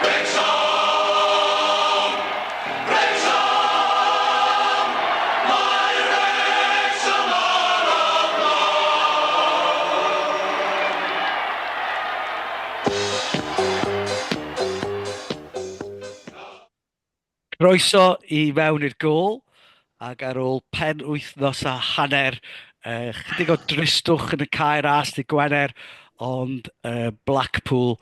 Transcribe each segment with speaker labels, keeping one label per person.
Speaker 1: Wrecsam! Wrecsam! Mae Wrecsam ar y blaen!
Speaker 2: Croeso i mewn i'r gôl, ac ar ôl pen wythnos a hanner, uh, chydig o dristwch yn y cae ras dydd Gwener, ond uh, Blackpool,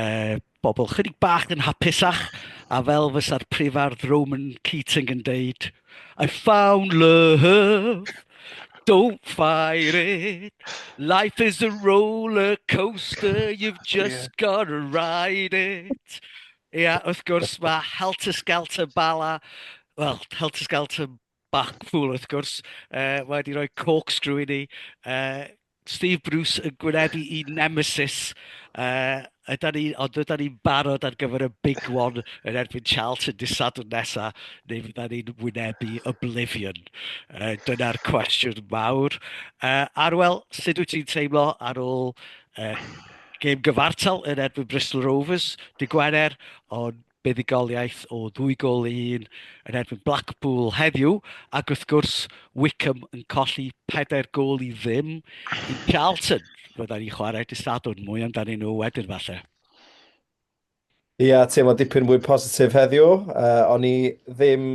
Speaker 2: uh, bobl chydig bach yn hapusach, a fel fysa'r prifardd Roman Keating yn deud, I found love, don't fight it, life is a roller coaster, you've just yeah. got to ride it. Ia, wrth gwrs, mae Helter Skelter Bala, wel, Helter Skelter Blackpool, wrth gwrs, uh, mae wedi rhoi corkscrew i ni. Uh, Steve Bruce yn gwynebu i nemesis, uh, ydan ni, ond ydan ni'n barod ar gyfer y big one yn erbyn Charlton dydd Sadwrn nesa, neu fyddan ni'n wynebu Oblivion? Uh, dyna'r cwestiwn mawr. Uh, Arwel, sut wyt ti'n teimlo ar ôl uh, Gêm gyfartal yn erbyn Bristol Rovers dydd Gwener, ond buddugoliaeth o ddwy gôl i un yn erbyn Blackpool heddiw, ac wrth gwrs Wycombe yn colli 4-0 i Charlton. Fydda ni'n chwarae dydd Sadwrn, mwy amdanyn nhw wedyn falle.
Speaker 3: Ia, teimlo dipyn mwy positif heddiw. Uh, o'n i ddim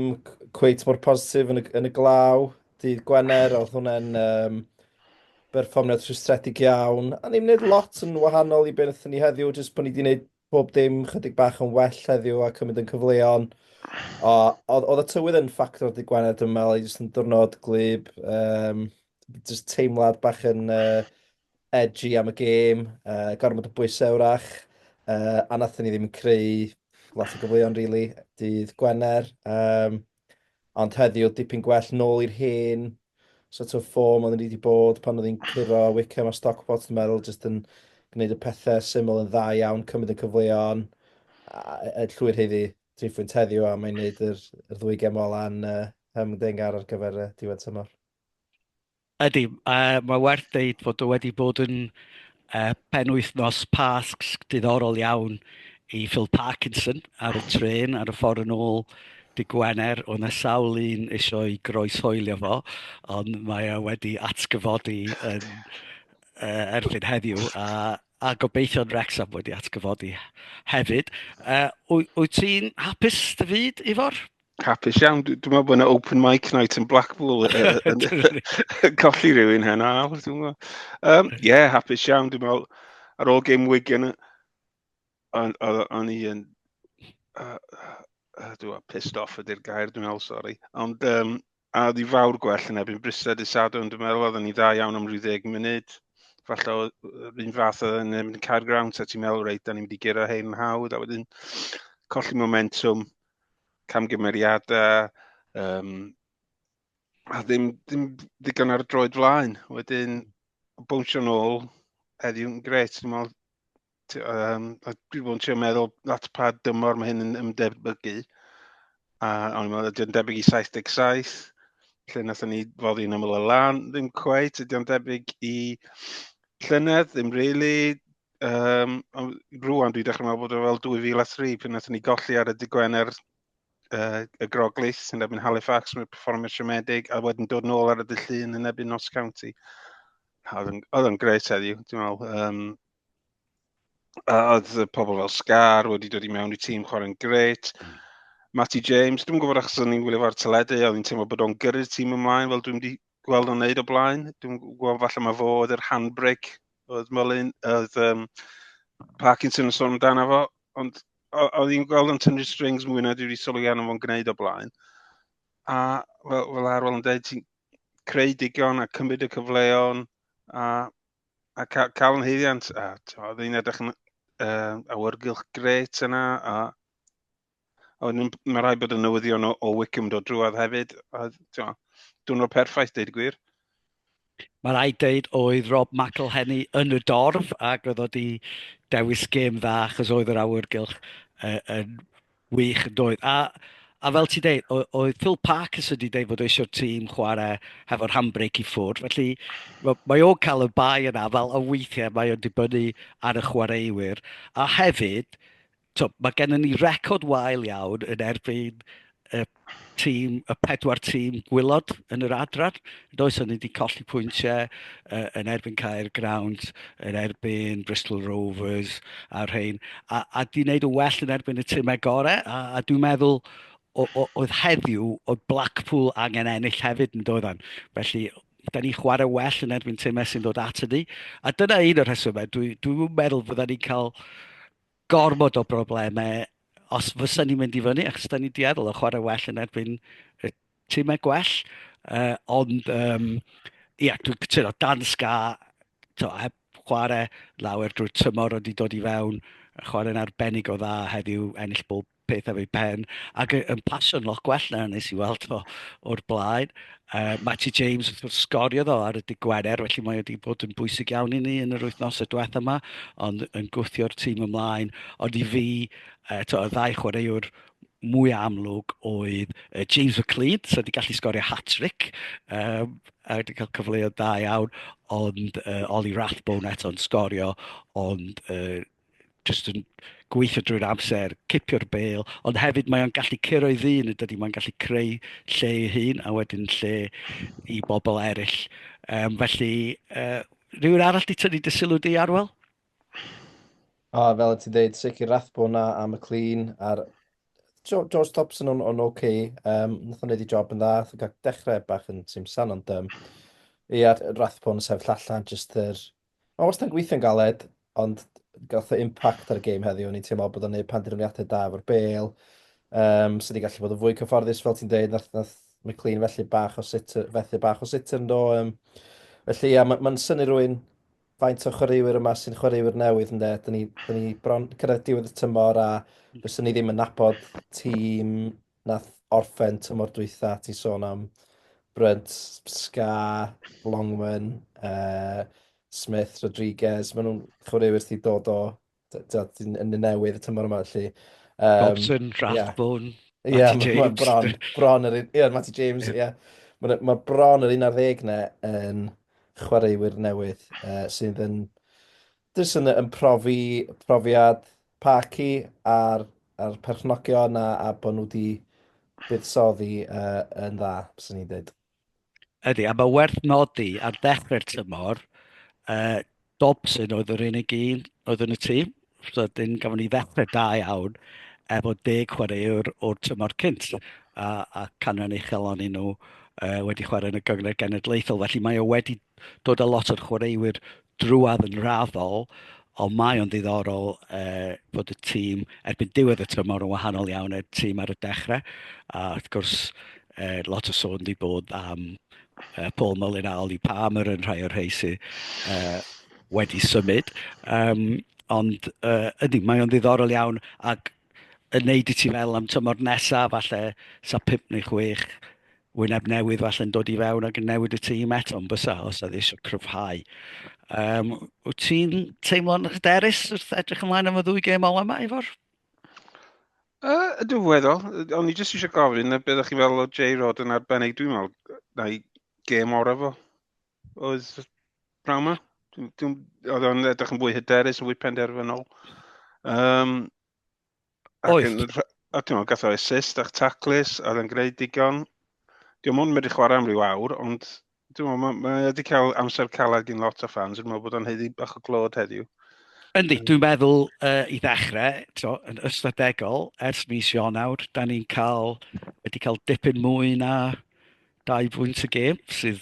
Speaker 3: cweit mor positif yn y, yn y glaw dydd Gwener, oedd hwnna'n um, berfformiad rhwystredig iawn. A ni'n gwneud lot yn wahanol i beth wnaethon ni heddiw, jyst bod ni wedi gwneud bob dim chydig bach yn well heddiw a cymryd yn cyfleon. O, oedd y tywydd yn ffactor dydd Gwener, dwi'n meddwl, jyst yn diwrnod gwlyb, um, jyst teimlad bach yn uh, edgy am y gêm, uh, gormod o bwysau wrach, uh, a nathon ni ddim creu lot o gyfleon, really, dydd Gwener. Um, ond heddiw, dipyn gwell nôl i'r hen sort of form oedden ni wedi bod pan oedd hi'n curo Wickham a Stockport, dwi'n meddwl, jyst yn gwneud y pethau syml yn dda iawn, cymryd y cyfleon, a, a llwyr haeddu tri phwynt heddiw, a mae'n gwneud yr, yr ddwy gem ola'n uh, ymdengar ar gyfer y diwedd tymor.
Speaker 2: Ydy, uh, mae werth deud fod o wedi bod yn uh, penwythnos Pasg diddorol iawn i Phil Parkinson ar y trên ar y ffordd yn ôl dy Gwener. Oedd yna sawl un eisiau ei groeshoelio fo, ond mae o wedi atgyfodi yn uh, erbyn heddiw, a, a gobeithio'n Wrexham wedi atgyfodi hefyd. Uh, wyt ti'n hapus dy fyd, Ifor?
Speaker 4: Hapus iawn. Dwi'n dwi meddwl bod yna open mic night yn Blackpool yn colli rhywun hen awr. Dwi'n meddwl. Um, yeah, hapus iawn. Dwi'n meddwl ar ôl game Wigan, o'n i yn... Uh, uh, dwi'n pissed off ydy'r gair, dwi'n meddwl, sori. Ond um, a oedd hi fawr gwell yn erbyn Bristol dydd Sadwrn, dwi'n meddwl oedden ni dda iawn am rhyw ddeg munud. Falle oedd yr un fath oedd yn erbyn Caergrawnt, a ti'n meddwl, reit, da ni'n mynd i guro hein yn hawdd, a wedyn colli momentum camgymeriadau, um, a ddim, ddim ddigon ar y droed flaen. Wedyn, bownsio nôl, heddiw'n gret, dwi'n meddwl, um, a dwi wedi bod yn trio meddwl at pa dymor mae hyn yn ymdebygu. A o'n i'n meddwl, ydy o'n debyg i 77, lle nathon ni foddi yn ymyl y lan, ddim cweit, ydy o'n debyg i llynedd, ddim really. Um, rwan dwi'n dechrau meddwl bod o fel 2003, pan nathon ni golli ar y dydd Gwener uh, y Groglith yn erbyn Halifax, mewn perfformiad siomedig, a wedyn dod nôl ar y dydd Llun yn erbyn Notts County. Oedd o'n grêt heddiw, dwi'n meddwl. Um, a oedd y pobl fel Scar wedi dod i mewn i tîm chwarae'n grêt. Mm. Matty James, dwi'n gwybod achos o'n i'n gwylio fo'r teledu, oedd hi'n teimlo bod o'n gyrru'r tîm ymlaen fel dwi'n wedi gweld o'n neud o blaen. Dwi'n gwybod falle mae fo oedd yr handbrake, oedd Mullin, oedd um, Parkinson yn sôn amdano fo, ond oedd hi'n gweld o'n tynnu strings mwy na dwi wedi sylwi arno fo'n gwneud o blaen. A fel, fel Arwel yn dweud, ti'n creu digon a cymryd y cyfleon a, a ca cael yn haeddiant. A oedd hi'n edrych yn uh, awyrgylch gret yna. A, a wedyn mae rhaid bod y newyddion o, o Wickham dod drwodd hefyd. A, diwrnod perffaith, deud y gwir.
Speaker 2: Mae rhaid deud oedd Rob McElhenney yn y dorf ac oedd o wedi dewis gêm dda achos oedd yr awyrgylch uh, yn wych yn doedd. A, a fel ti'n deud, oedd Phil Parkinson wedi deud fod eisiau'r tîm chwarae hefo'r handbrake i ffwrdd, felly mae o'n cael y bai yna fel o weithiau mae o'n dibynnu ar y chwaraewyr. A hefyd, To, mae gennym ni record wael iawn yn erbyn y tîm, y pedwar tîm gwylod yn yr adran. Does, o'n ni wedi colli pwyntiau yn erbyn Caergrawnt, yn erbyn Bristol Rovers a'r rhain. A, a di wneud yn well yn erbyn y tîmau gorau. A, a dwi'n meddwl oedd heddiw, oedd Blackpool angen ennill hefyd yn doeddan. Felly, da ni'n chwarae well yn erbyn timau sy'n dod at ni. A dyna un o'r rhesymau, dwi'n dwi meddwl fydda ni'n cael gormod o broblemau os fysa ni'n mynd i fyny, achos da ni'n dueddol o chwarae well yn erbyn y timau gwell. Ond, um, ia, dwi'n cytuno, Dan Scar, to, heb chwarae lawer drwy'r tymor, ond wedi dod i fewn, chwarae'n arbennig o dda heddiw, ennill bob peth efo'i pen, ac yn pasio'n lot gwell na nes i weld o o'r blaen. Matty James wrth gwrs sgoriodd o ar y dydd Gwener, felly mae wedi bod yn bwysig iawn i ni yn yr wythnosau diwetha yma, ond yn gwthio'r tîm ymlaen. Ond i fi, to, y ddau chwaraewr mwy amlwg oedd James McLean, so wedi gallu sgorio hat-trick, a wedi cael cyfleoedd da iawn, ond Ollie Rathbone eto'n sgorio, ond jyst yn gweithio drwy'r amser, cipio'r bêl, ond hefyd mae o'n gallu curo ei ddyn yn dydy, mae'n gallu creu lle ei hun a wedyn lle i bobl eraill. Um, felly, rhywun arall di tynnu dy sylw di, Arwel?
Speaker 3: O, fel ti'n dweud, sicr Rathbone a, a McLean a'r George Thompson o'n on oce. Okay. Nath o'n neud ei job yn dda, nath o'n cael dechrau bach yn simsan, ond um, ia, Rathbone sefyll allan, jyst yr Mae wastad yn gweithio'n galed, ond gath o impact ar y gêm heddiw. O'n i'n teimlo bod o'n gwneud penderfyniadau da efo'r bêl. Um, so wedi gallu bod yn fwy cyfforddus, fel ti'n dweud, nath, nath McLean felly bach o sitter, fethu bach o sitter yn do. Um, felly, ia, mae'n ma synnu rhywun faint o chwaraewyr yma sy'n chwaraewyr newydd, ynde. Dyn ni, dyn ni bron cyrraedd diwedd y tymor a fyswn ni ddim yn nabod tîm nath orffen tymor dwytha, ti'n sôn am Brunt, Scar, Longman, Smith, Rodriguez, maen nhw'n chwaraewyr sydd dod o, yn y newydd y tymor yma, felly.
Speaker 2: Um, Dobson, Rathbone, yeah. Matty
Speaker 3: yeah,
Speaker 2: James.
Speaker 3: Bron, bron yr un, yeah, Matty James, ie. Yeah. Mae ma bron yr 11 ne yn chwaraewyr newydd uh, sydd yn, jyst yn, yn profi profiad Parky a'r, a'r perchnogion a, a bod nhw wedi buddsoddi uh, yn dda, byswn i'n dweud.
Speaker 2: Ydy, a mae werth nodi ar ddechrau'r tymor, uh, Dobson oedd yr unig un oedd yn y tîm. So, dyn gafon ni ddechrau da iawn efo deg chwaraewr o'r tymor cynt a, a canran uchel onyn nhw uh, wedi chwarae yn y gynghrair genedlaethol. Felly mae o wedi dod â lot o'r chwaraewyr drwadd yn raddol, ond mae o'n ddiddorol uh, bod y tîm erbyn diwedd y tymor yn wahanol iawn i'r tîm ar y dechrau. A wrth gwrs, uh, lot o sôn di bod am uh, Paul Mullin a Ollie Palmer yn rhai o'r rhai sydd uh, wedi symud. Um, ond uh, ydy, mae o'n ddiddorol iawn ac yn neud i ti fel am tymor nesaf, falle sa 5 neu 6 wyneb newydd falle'n dod i fewn ac yn newid y tîm eto, yn bysa, os oedd eisiau cryfhau. Um, wyt ti'n teimlo'n hyderus wrth edrych ymlaen am y ddwy gêm ola yma, Ifor?
Speaker 4: Dwi'n weddol. O'n i jyst eisiau gofyn, beth ydych chi'n feddwl o J-Rod yn arbennig? Dwi'n meddwl, na i gêm orau fo oedd pnawn yma. Oedd o'n edrych yn fwy hyderus, yn fwy penderfynol. Um, Ac yn, a ti'n meddwl, gath o assist a'ch taclus, a oedd o'n gwneud digon. Diolch ond medru chwarae am ryw awr, ond dwi'n meddwl, mae, mae wedi cael amser caled gyn lot o fans, dwi'n meddwl bod o'n haeddu bach o glod heddiw.
Speaker 2: Yndi, dwi'n meddwl uh, i ddechrau, to, yn ystadegol, ers mis Ionawr, da ni'n cael, wedi cael dipyn mwy na 2 bwynt y gêm, sydd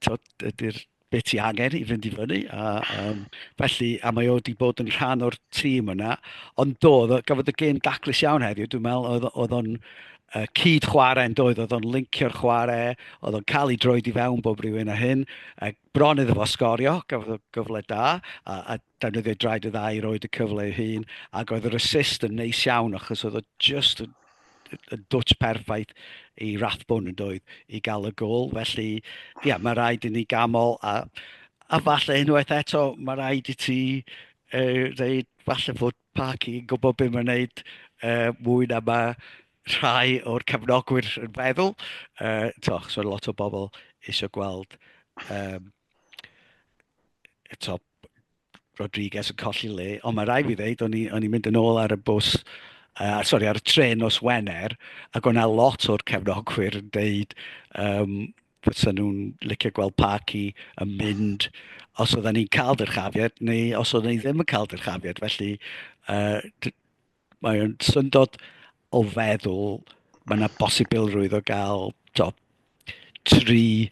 Speaker 2: tibod, ydy'r beth ti angen i fynd i fyny. A, um, felly, a mae o wedi bod yn rhan o'r tîm yna. Ond do, gafodd y gêm daclus iawn heddiw, dwi'n meddwl, oedd, oedd o'n uh, cyd chwarae yn doedd, oedd o'n lincio'r chwarae, oedd o'n cael ei droed i fewn bob rhywun a hyn. Uh, bron iddo fo sgorio, gafodd o gyfle da, a, a defnyddio draed y ddau i roed y cyfle ei hun, ac oedd yr assist yn neis iawn, achos oedd o just yn, yn dwtch perffaith i Rathbone yn doedd i gael y gôl. Felly, ia, mae rhaid i ni gamol, a, a falle unwaith eto, mae rhaid i ti uh, dweud falle fod Parky yn gwybod beth mae'n neud uh, mwy na mae rhai o'r cefnogwyr yn feddwl. Uh, to, achos mae lot o bobl eisiau gweld um, eto, Rodriguez yn colli le, ond mae rhaid fi ddeud, o'n i'n mynd yn ôl ar y bws, sori, ar y trên nos Wener, ac o'na lot o'r cefnogwyr yn deud fysa nhw'n licio gweld Parky yn mynd os oedden ni'n cael dyrchafiad neu os oedden ni ddim yn cael dyrchafiad. Felly mae o'n syndod o feddwl mae yna bosibilrwydd o gael to, tri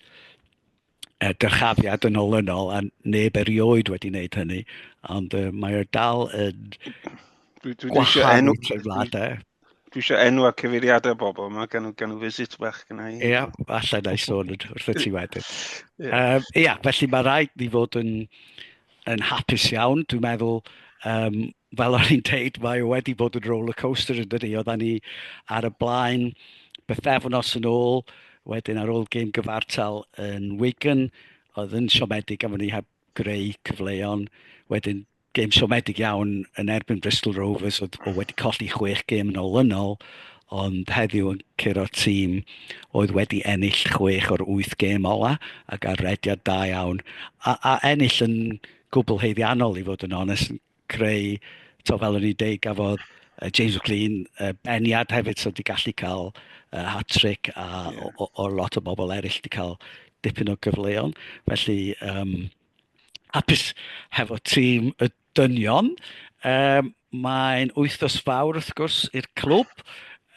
Speaker 2: dyrchafiad yn olynol a neb erioed wedi wneud hynny, ond mae o dal yn
Speaker 4: dwi, dwi
Speaker 2: gwahanu teimladau.
Speaker 4: Dwi eisiau enw a cyfeiriadau bobl yma, gan nhw, gan nhw visit bach gyda
Speaker 2: i. Ia, falle na i sôn wrth y ti wedyn. Ia, yeah, felly mae rhaid ni fod yn, yn hapus iawn. Dwi'n meddwl, fel o'n i'n deud, mae o wedi bod yn roller coaster yn dydi. Oedden ni ar y blaen bythefnos yn ôl, wedyn ar ôl gêm gyfartal yn Wigan, oedd yn siomedig am ni heb greu cyfleon. Wedyn gêm siomedig iawn yn erbyn Bristol Rovers, oedd o wedi colli 6 gêm yn olynol, ond heddiw yn curo tîm oedd wedi ennill 6 o'r 8 gêm ola ac ar rediad da iawn. A ennill yn gwbl haeddiannol i fod yn onest, yn creu, to, fel o'n i'n deud, gafodd James McLean beniad hefyd, so di gallu cael hat-trick a yeah. o, o, o lot o bobl eraill di cael dipyn o gyfleon. Felly, hapus hefo tîm y dynion. Mae'n wythnos fawr wrth gwrs i'r clwb.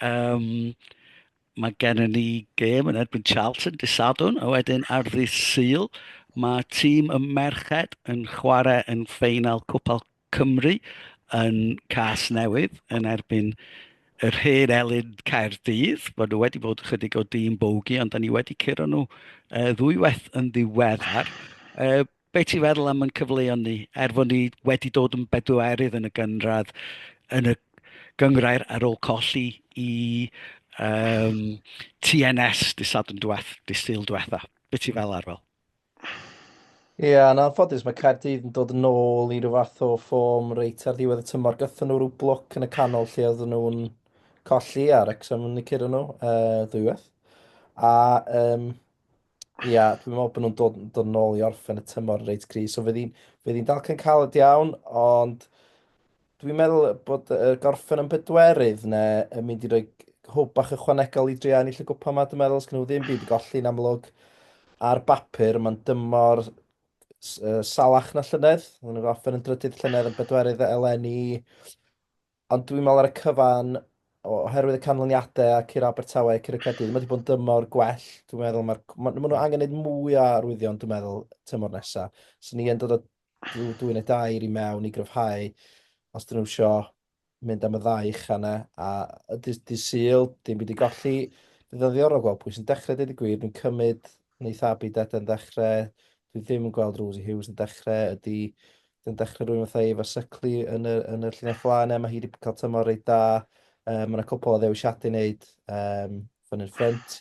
Speaker 2: Mae gennym ni gêm yn erbyn Charlton dydd Sadwrn, a wedyn ar ddydd Sul mae tîm y merched yn chwarae yn ffeinal Cwpal Cymru yn Casnewydd yn erbyn yr hen elyn Caerdydd. Maen nhw wedi bod ychydig o dîm bogey, ond da ni wedi curo nhw ddwywaith yn ddiweddar. Be ti'n feddwl am yn cyfleon ni, er fod ni wedi dod yn bedwerydd yn y gynradd, yn y gynghrair ar ôl colli i um, TNS dy Sadwrn diweth, dy Sul diwetha? Be ti'n fel arfer?
Speaker 3: Ie, yeah, yn anffodus mae Caerdydd yn dod yn ôl i ryw fath o ffôm reit ar ddiwedd y tymor. Gathon nhw rhyw blwc yn y canol lle oedden nhw'n colli a Wrexham yn eu curo nhw ddwywaith. A um, ia, dwi'n meddwl bod nhw'n dod, dod yn ôl i orffen y tymor reit cry. So fydd hi'n fydd hi'n dal yn caled iawn, ond dwi'n meddwl bod y gorffen yn bedwerydd ne yn mynd i roi hwb bach ychwanegol i drio ennill y gwpan 'ma, dwi'n meddwl. Sgyn nhw ddim byd i golli'n amlwg. Ar bapur, mae'n dymor salach na llynedd. Maen nhw'n gorffen yn drydydd llynedd, yn bedwerydd eleni. Ond dwi'n meddwl ar y cyfan, oherwydd y canlyniadau a curo Abertawe, curo Caerdydd, mae wedi bod yn dymor gwell. Dwi'n meddwl mae'r, ma, ma nhw angen gwneud mwy o arwyddion, dwi'n meddwl, tymor nesaf. So ni yn dod o dwy neu dair i mewn i gryfhau, os dyn nhw isio mynd am y ddau ucha yna. A dydd, dydd Sul, dim byd i golli. Bydd o'n ddiddorol gweld pwy sy'n dechrau, dweud y gwir. Dwi'n cymryd wneith Abi Deden ddechrau. Dwi ddim yn gweld Rosie Hughes yn dechrau. Ydy yn dechrau rhywun fatha Eva Suckley yn y, yn y llinell flaen e. Mae hi wedi cael tymor reit da. Mae yna cwpl o ddewisiadau i wneud fyny'r ffrynt.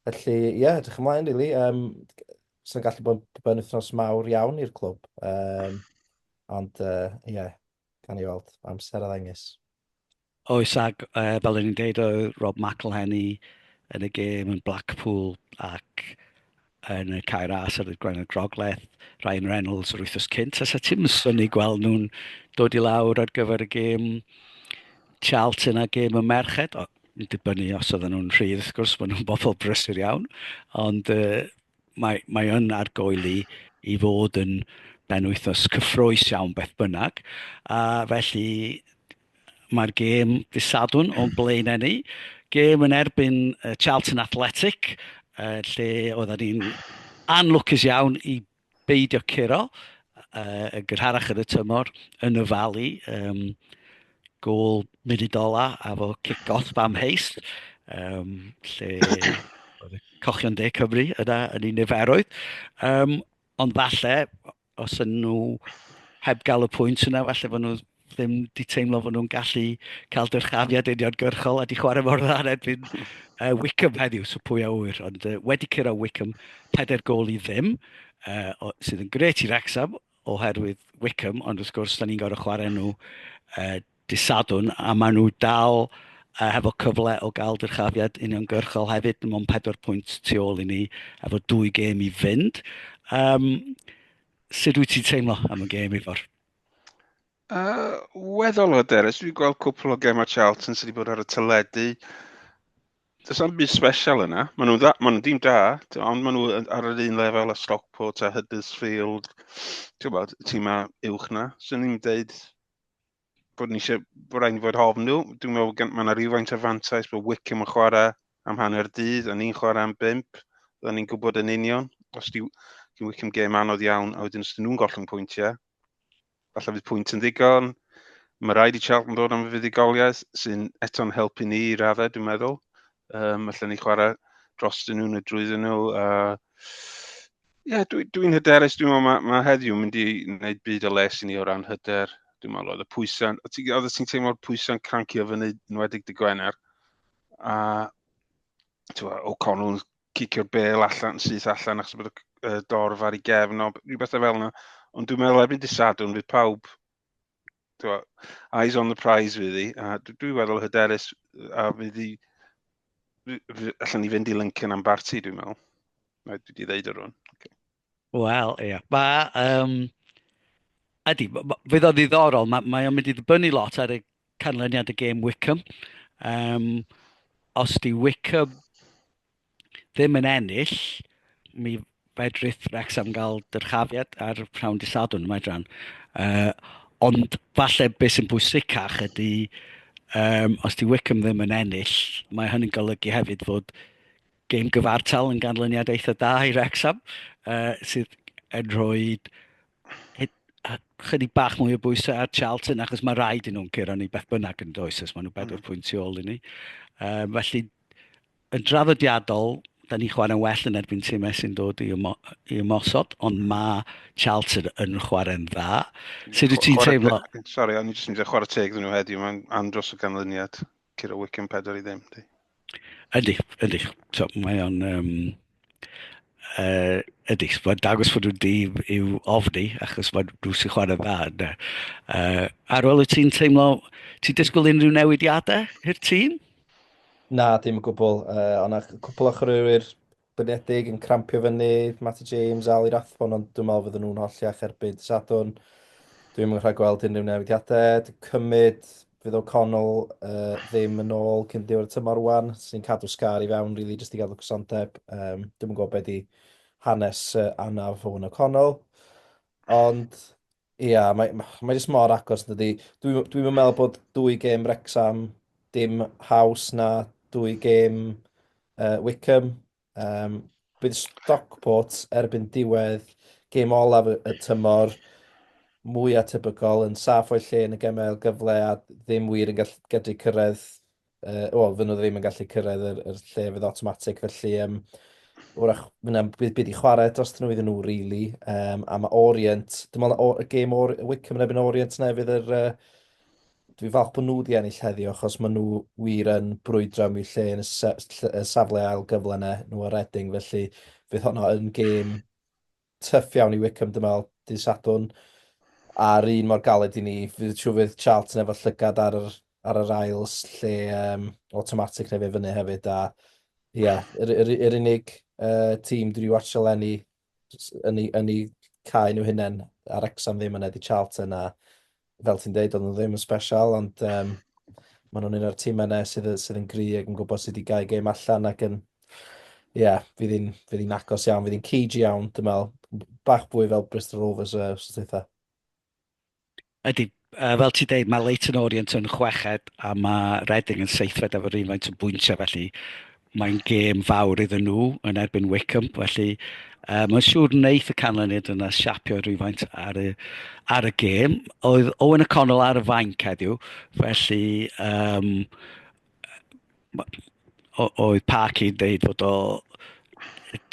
Speaker 3: Felly, ie, yeah, edrych ymlaen, really. Sy'n gallu bod yn benwythnos mawr iawn i'r clwb. Ond, ie, yeah, gan i weld amser a ddengys.
Speaker 2: Oes, ac fel o'n i'n deud, oedd Rob McElhenney yn y gêm yn Blackpool ac yn y Cae Ras ar y Gwener Grogleth, Ryan Reynolds yr wythnos cynt, a sa ti'n synnu gweld nhw'n dod i lawr ar gyfer y gêm Charlton a gêm y merched, o, yn dibynnu os oedden nhw'n rhydd, wrth gwrs, maen nhw'n bobl brysur iawn, ond mae, mae yn argoeli i fod yn benwythnos cyffrous iawn beth bynnag, a felly mae'r gêm dydd Sadwrn o'n blaenau ni. Gêm yn erbyn Charlton Athletic, lle oedden ni'n anlwcus iawn i beidio curo yn gynharach yn y tymor yn y Valley. Gôl munud ola efo cic-off amheus, lle oedd y Cochion De Cymru yna yn ei niferoedd. Ond falle, os ydyn nhw heb gael y pwynt yna, falle fod nhw ddim di teimlo fod nhw'n gallu cael dyrchafiad uniongyrchol a di chwarae mor dda yn erbyn Wycombe heddiw, so pwy a ŵyr. Ond wedi curo Wycombe 4 gôl i ddim, sydd yn grêt i Wrexham oherwydd Wycombe, ond wrth gwrs, da ni'n gorfod chwarae nhw dydd Sadwrn, a maen nhw dal hefo cyfle o gael dyrchafiad uniongyrchol hefyd, dim ond 4 pwynt tu ôl i ni, efo 2 gêm i fynd. Um, sut wyt ti'n teimlo am y gêm, Ifor?
Speaker 4: Weddol hyderus. Dwi'n gweld cwpl o gemau Charlton sydd wedi bod ar y teledu. Does na'm byd special yna. Maen nhw'n dda, maen nhw'n dîm da, ond maen nhw ar yr un lefel â Stockport a Huddersfield. Ti'n gwybod, tîmau uwch na. So ni'n deud bod ni eisiau, bod rhaid ni fod ofn nhw. Dwi'n meddwl mae yna rhywfaint o fantais bod Wickham yn chwarae am hanner dydd a ni'n chwarae am bump. Byddwn ni'n gwybod yn union. Os di, di Wickham gêm anodd iawn, a wedyn os dyn nhw'n gollwng pwyntiau, falle fydd pwynt yn ddigon. Mae rhaid i Charlton ddod am y fuddugoliaeth, sy'n eto'n helpu ni i raddau, dwi'n meddwl. Allan ni chwarae dros nhw neu drwyddyn nhw. Ie, dwi hyderus. Dwi'n meddwl mae heddiw yn mynd i wneud byd o les i ni o ran hyder. Dwi'n meddwl oedd y pwysau, oedd ti'n teimlo'r pwysau'n crancio fyny yn wedig dy Gwener. A O'Connell yn cicio'r bêl allan, syth allan, achos bod y dorf ar ei gefn o, rhywbeth fel yna. Ond dwi'n meddwl erbyn dydd Sadwrn fydd pawb, t'mo, eyes on the prize fydd hi, a dwi weddol hyderus, a fydd hi, allan ni fynd i Lincoln am barti, dwi'n meddwl. Dwi wedi ddeud o rwan. Okay.
Speaker 2: Wel, ie. Mae, ydy, fydd o'n ddiddorol. Mae o'n mynd i ddibynnu lot ar y canlyniad y gêm Wickham. Os di Wickham ddim yn ennill, mi fedrith Wrexham gael dyrchafiad ar prynhawn dydd Sadwrn, mae dran. Ond falle beth sy'n bwysicach ydy, os di Wickham ddim yn ennill, mae hynny'n golygu hefyd fod gêm gyfartal yn ganlyniad eitha da i Wrexham, sydd yn rhoi chydig bach mwy o bwysau ar Charlton, achos mae rhaid i nhw'n curo ni beth bynnag yn does, os maen nhw 4 pwynt tu ôl i ni. Felly, yn draddodiadol, da ni'n chwarae'n well yn erbyn tîmau sy'n dod i, ymo, i ymosod, ond mae Charlton yn chwarae'n dda. Sut wyt ti'n teimlo?
Speaker 4: Sorry, o'n i jyst yn mynd i chwarae teg iddyn nhw heddiw, mae'n andros o ganlyniad. Curo Wickham 4-0. Di.
Speaker 2: Ydy, ydy. So, mae o'n... Ydy, mae'n dangos bod nhw'n dîm i'w ofni, achos mae nhw sy'n chwarae dda. Ynddo. Arwel, wyt ti'n teimlo... Ti'n disgwyl unrhyw newidiadau i'r tîm?
Speaker 3: Na, dim o gwbl. Ond na cwpl o chwaraewyr blinedig yn crampio fyny, Matty James, Ali Rathbone, ond dwi'n meddwl fydden nhw'n holliach erbyn dydd Sadwrn. Dwi'm yn rhagweld unrhyw newidiadau. Dwi'n cymryd fydd O'Connell ddim yn ôl cyn diwedd y tymor rwan. Sy'n cadw Scar i fewn, really, jyst i gadw cysondeb. Dwi'm yn gwybod be di hanes anaf Owen O'Connell. Ond, ia, mae jyst mor agos, yn dydi. Dwi'n meddwl bod dwy gêm Wrexham dim haws na dwy gêm Wickham. Bydd Stockport erbyn diwedd gêm olaf y tymor mwyaf tebygol yn saff o'i lle yn y gemau ail gyfle a ddim wir yn gallu cyrraedd, wel, fydden nhw ddim yn gallu cyrraedd yr lle fydd automatic, felly wrach fydd na'm byd i chwarae dros nhw iddyn nhw, really. A mae Orient, dwi'n meddwl y gêm Wickham yn erbyn Orient na fydd yr... Dwi'n falch bod nhw wedi ennill heddiw, achos maen nhw wir yn brwydro am eu lle yn y safle ail gyfle yna, nhw a Reading, felly fydd honno yn gêm tyff iawn i Wickham, dwi'n meddwl, dydd Sadwrn. A'r un mor galed i ni, fydd siŵr fydd Charlton efo llygad ar yr ail lle automatic neu fe fyny hefyd. A ie, yeah, yr unig tîm dwi wedi watcho eleni yn ei cae nhw hunain a Wrexham ddim yna di Charlton, a fel ti'n deud, oedd nhw ddim yn special, ond maen nhw'n un o'r tîmau yna sydd yn gry ac yn gwybod sut i gael gêm allan ac yn, ie, yeah, fydd hi'n agos iawn, fydd hi'n cagey iawn, dwi'n meddwl, bach fwy fel Bristol Rovers wsos dwytha.
Speaker 2: Ydy, fel ti'n deud, mae Leyton Orient yn chweched a mae Reading yn seithfed efo'r un faint o bwyntiau, felly mae'n gêm fawr iddyn nhw yn erbyn Wickham, felly mae'n siŵr wneith y canlyniad yna siapio rhywfaint ar y gêm. Oedd Owen O'Connell ar y fainc heddiw, felly oedd Parky'n deud fod o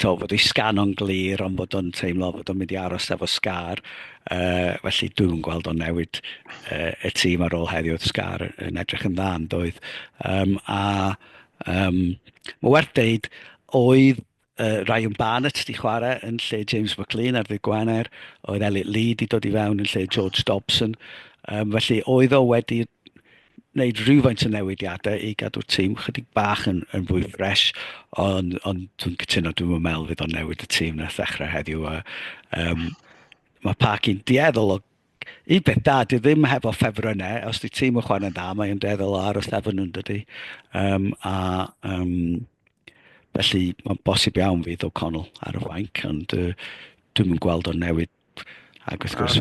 Speaker 2: to, fod ei sgan o'n glir, ond bod o'n teimlo fod o'n mynd i aros efo Scar. Felly dwi'n gweld o'n newid y tîm ar ôl heddiw, oedd Scar yn edrych yn dda yn doedd. A mae werth deud, oedd Ryan Barnett di chwarae yn lle James McLean ar ddydd Gwener, oedd Elliot Lee di dod i fewn yn lle George Dobson. Felly oedd o wedi wneud rhywfaint o newidiadau i gadw'r tîm chydig bach yn fwy ffres, ond dwi'n cytuno, dwi'n meddwl fydd o'n newid y tîm nath ddechrau heddiw. A mae Parky'n dueddol o un peth da, di ddim hefo ffefrynnau, os di tîm yn chwarae'n dda, mae'n dueddol o aros efo nhw'n dydy. Um, a um, felly mae'n bosib iawn fydd O'Connell ar y fainc, ond dwi'm yn gweld o'n newid. Ac wrth gwrs...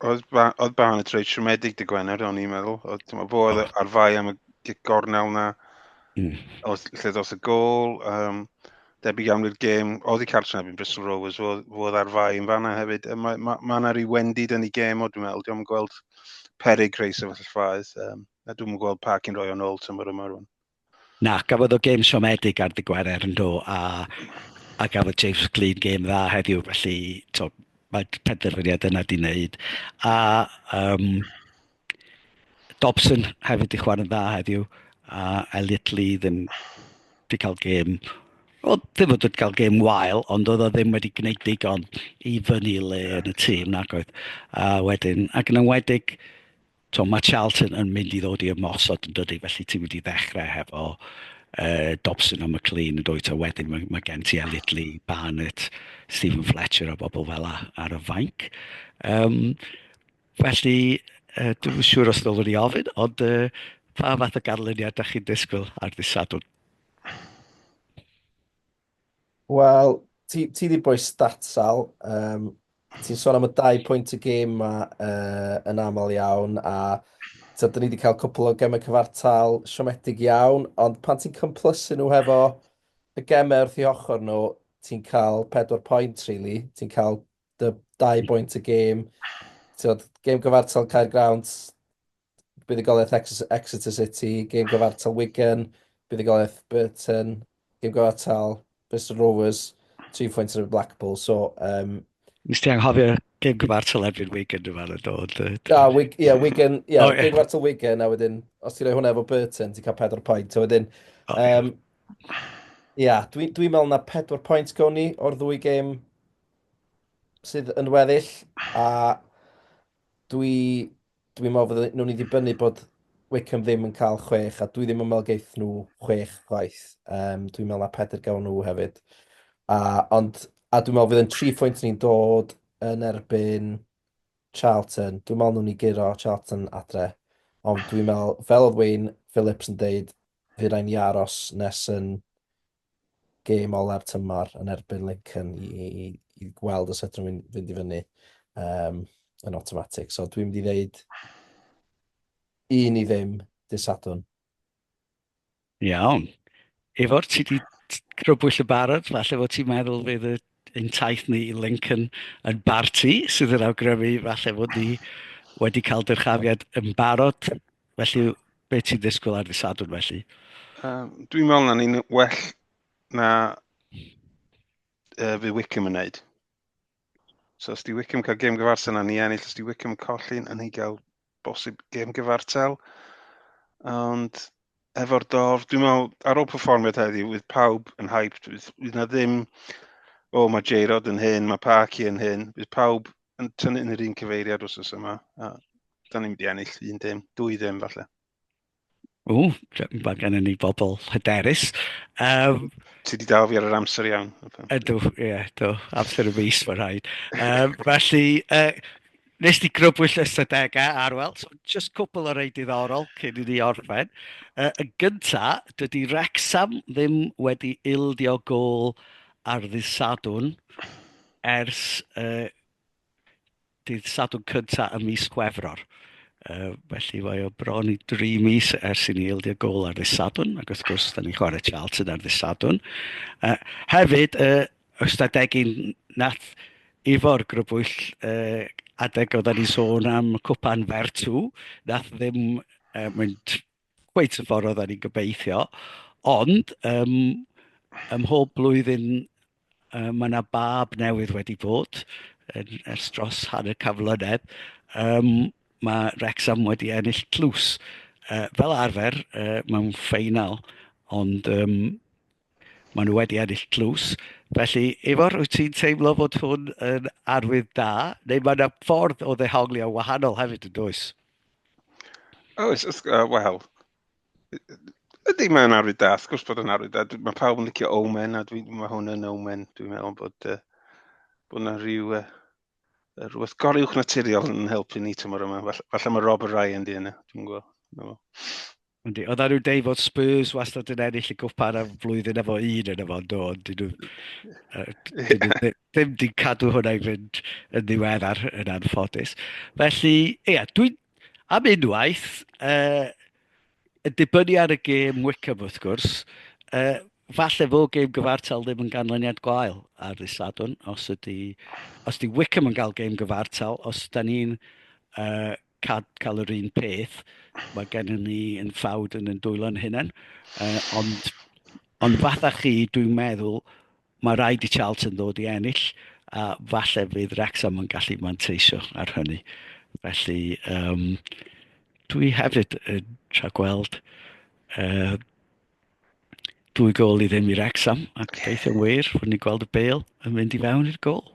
Speaker 4: Oedd ba, oedd Barnett reit siomedig dy Gwener, o'n i'n meddwl. Oedd, ti'n fo oedd ar fai am y gic gornel na, oedd lle dos y gôl, um, debyg iawn i'r gêm, oedd i cartre erbyn Bristol Rovers, fo oedd ar fai yn fanna hefyd. Mae ma, ma yna rhyw wendid yn ei gêm o, dwi'n meddwl, dwi'n gweld peryg rhai sefyllfaoedd, um, a dwi'n gweld Park yn rhoi o'n ôl tymor yma rwan.
Speaker 2: Na, gafodd o gêm siomedig ar ddy Gwener yn do, a, a gafodd James McLean gêm dda heddiw, felly to, mae'r penderfyniad yna di wneud. A um, Dobson hefyd di chwarae'n dda heddiw, a Elliot Lee ddim di cael gêm, wel ddim wedi cael gêm wael, ond oedd o ddim wedi gwneud digon i fyny le yn y tîm nag oedd. A wedyn, ac yn enwedig, to, mae Charlton yn mynd i ddod i ymosod yn dydy, felly ti'n mynd i ddechrau hefo Dobson a McLean yn dwyt, a wedyn mae, mae gen ti Elliot Lee, Barnett, Stephen Fletcher a bobl fel a, ar y fainc. Um, felly, uh, dwi'n siŵr os ddylwn i ofyn, ond uh, pa fath o ganlyniad da chi'n disgwyl ar ddydd Sadwrn?
Speaker 3: Wel, ti, ti 'di boi statsal. Um, ti'n sôn am y 2 pwynt y gêm ma uh, yn aml iawn, a so, dyn ni wedi cael cwpl o gemau cyfartal siomedig iawn, ond pan ti'n cymplysu nhw hefo y gemau wrth i ochr nhw, ti'n cael 4 pwynt, really. Ti'n cael dy 2 bwynt y gêm. Ti'n gêm gyfartal Caergrawnt, buddugoliaeth Exeter City, gêm gyfartal Wigan, buddugoliaeth Burton, gêm gyfartal Bristol Rovers, 3 pwynt yn y Blackpool. So, um,
Speaker 2: Nes ti anghofio gêm gyfartal erbyn Wigan dwi'n meddwl yn dod.
Speaker 3: Na, Wig, yeah, Wigan, yeah, oh, yeah. gêm gyfartal Wigan, a wedyn, os ti'n rhoi hwnna efo Burton, ti'n cael 4 pwynt. A wedyn, oh, um, yeah, dwi'n dwi meddwl na 4 pwynt gawn ni o'r ddwy gêm sydd yn weddill, a dwi, dwi'n meddwl fydden nhw'n i ddibynnu bod Wycombe ddim yn cael chwech, a dwi ddim yn meddwl geith nhw chwech chwaith. Um, dwi'n meddwl na pedr gawn nhw hefyd. A, ond, a dwi'n meddwl fydd yn tri phwynt ni'n dod yn erbyn Charlton. Dwi'n meddwl nhw'n i guro Charlton adre. Ond dwi'n meddwl, fel oedd Wayne Phillips yn deud, fydd rhaid ni aros nes yn gêm ola'r tymor yn erbyn Lincoln i, i, i gweld os ydyn nhw'n fynd i fyny um, yn automatic. So dwi'n mynd i ddeud 1-0 dydd Sadwrn.
Speaker 2: Iawn. Ifor, ti di crybwyll y barod, falle fod ti'n meddwl fydd y ein taith ni i Lincoln yn barti, sydd yn awgrymu falle fod ni wedi cael dyrchafiad yn barod. Felly, be ti'n ddisgwyl ar ddydd Sadwrn felly?
Speaker 4: Um, dwi'n meddwl na ni'n well na uh, fydd Wickham yn neud. So os di Wickham cael gêm gyfartal na ni ennill, os di Wickham colli, na ni gael bosib gêm gyfartal. Ond efo'r dorf, dwi'n meddwl, ar ôl perfformiad heddiw, fydd pawb yn hyped, fydd, fydd na ddim, o, oh, mae J-Rod yn hyn, mae Parky yn hyn, fydd pawb yn tynnu yn yr un cyfeiriad wrth yma. A da ni'n mynd i ennill 1-0, 2-0 falle.
Speaker 2: O, mae gennym ni bobl hyderus.
Speaker 4: Um, Ti wedi dal fi ar yr amser iawn.
Speaker 2: Ydw, ie, yeah, do. Amser y mis, mae'n rhaid. Um, felly, uh, nes di grybwyll ystadegau, Arwel, so just cwpl o rei diddorol cyn i ni orffen. Uh, yn gynta, dydy Wrexham ddim wedi ildio gôl ar ddydd Sadwrn ers uh, dydd Sadwrn cyntaf ym mis Chwefror. Uh, felly mae o bron i dri mis ers i ni ildio gôl ar ddydd Sadwrn, ac wrth gwrs, da ni'n chwarae Charlton ar ddydd Sadwrn. Uh, hefyd, uh, ystadegyn nath Ifor grybwyll uh, adeg oedden ni sôn am cwpan Vertu, nath ddim uh, mynd cweit y ffordd oedden ni'n gobeithio, ond um, ym mhob blwyddyn uh, mae yna bab newydd wedi bod yn, ers dros hanner can mlynedd. Um, mae Wrexham wedi ennill tlws. Uh, fel arfer uh, mewn ffeinal, ond um, maen nhw wedi ennill tlws. Felly, Ifor, wyt ti'n teimlo fod hwn yn arwydd da? Neu mae yna ffordd o ddehongli o wahanol hefyd yn does?
Speaker 4: Oes, uh, wel, ydy mae'n arwydd da, wrth gwrs bod yn arwydd da. Mae pawb yn licio omen, a dwi, mae hwn yn omen. Dwi'n meddwl bod, uh, bod yna rhyw uh, Rhywbeth goruwch naturiol yn helpu ni tymor yma. Falle, falle mae Rob Ryan di yna, dwi'n gwybod.
Speaker 2: Yndi, oedden nhw'n deud fod Spurs wastad yn ennill y gwpan am flwyddyn efo un yn efo, do, ond dyn nhw, dyn nhw ddim di cadw hwnna i fynd yn ddiweddar yn anffodus. Felly, ie, dwi'n, am unwaith, yn dibynnu ar y gêm Wickham wrth gwrs, falle fod gêm gyfartal ddim yn ganlyniad gwael ar ddydd Sadwrn, os ydy, os ydy Wickham yn cael gêm gyfartal, os da ni'n cael, cael yr un peth, mae gennym ni yn ffawd yn ein dwylo'n hunain. Ond, ond fatha chi, dwi'n meddwl, mae rhaid i Charlton ddod i ennill, a falle fydd Wrexham yn gallu manteisio ar hynny. Felly, um, dwi hefyd yn rhagweld 2 gôl i ddim i Wrexham, ac gobeithio'n wir fod ni'n gweld y bêl yn mynd i fewn i'r gôl.